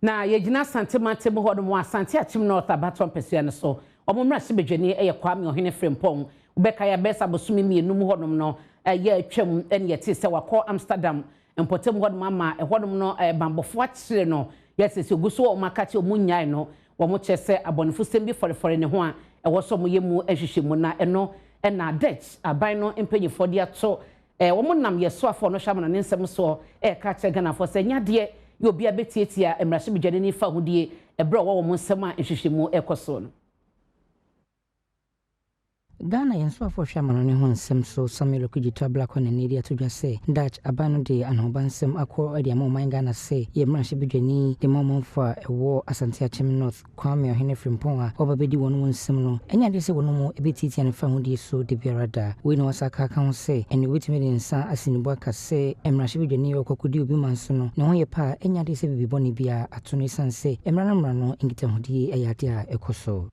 Na yɛgyina Asante mantam hɔ nom wɔ Asante Akyem North abatoɔ mpasua no so. Wɔn mmarahyɛbadwani yɛ Kwame Ɔhene Frimpong. Wobɛkae a bɛyɛ sɛ abosome mmienu mu hɔnom no yɛ atwam na yɛtee sɛ wakɔ Amsterdam mpɔtam hɔnom ama ɛhɔnom no banbɔfoɔ akyere no. Yɛ sɛ sɛ ɔgu so wɔ wɔn akakye wɔn nnyae no. Wɔn kyerɛ sɛ abɔnefosɛm bi fɔrefɔre ne ho a ɛwɔ sɛ wɔyɛ mu nhwehwɛmu na ɛno na Dutch aban no mpanyinfoɔ de ato Wɔn nam yɛ soafoɔ no hwɛ amanɔne nsɛm soɔ reka akyerɛ Ghanafoɔ sɛ ɛnyɛ adeɛ yɛ obiara bɛtiatia mmarahyɛbedwani fahodie ɛberɛ a ɔwɔ wɔn nsam a nhwehwɛmu rekɔ soɔ no. Ghana yɛn soafoɔ hwɛ amanɔne ho nsɛm so Samuel Okudzeto Ablakwa na ɛnnɛ de ato dwa sɛ Dutch aban no de anohoba nsɛm akɔ de ama ɔman Ghana sɛ yɛn mmarahyɛbedwani de ma ɔmanfoɔ a ɛwɔ Asante Akyem North Kwame Ɔhene Frimpong a ɔba bɛdi wɔn mu nsɛm no, ɛnyɛ adeɛ sɛ wɔn mu bɛtiatia ne fahodie so da biara da. Wei na wasan aka aka ho sɛ, ɛnneɛ wɔbɛtumi de nsa asi ne bo aka sɛ mmarahyɛbadwani a ɔkɔ akɔdi obi man so no, ne ho yɛ pɛ a, ɛnyɛ adeɛ sɛ biribi bɔne biara ato no ɛsiane sɛ mmara no mmara no nkitahodie yɛ adeɛ a ɛkɔ so.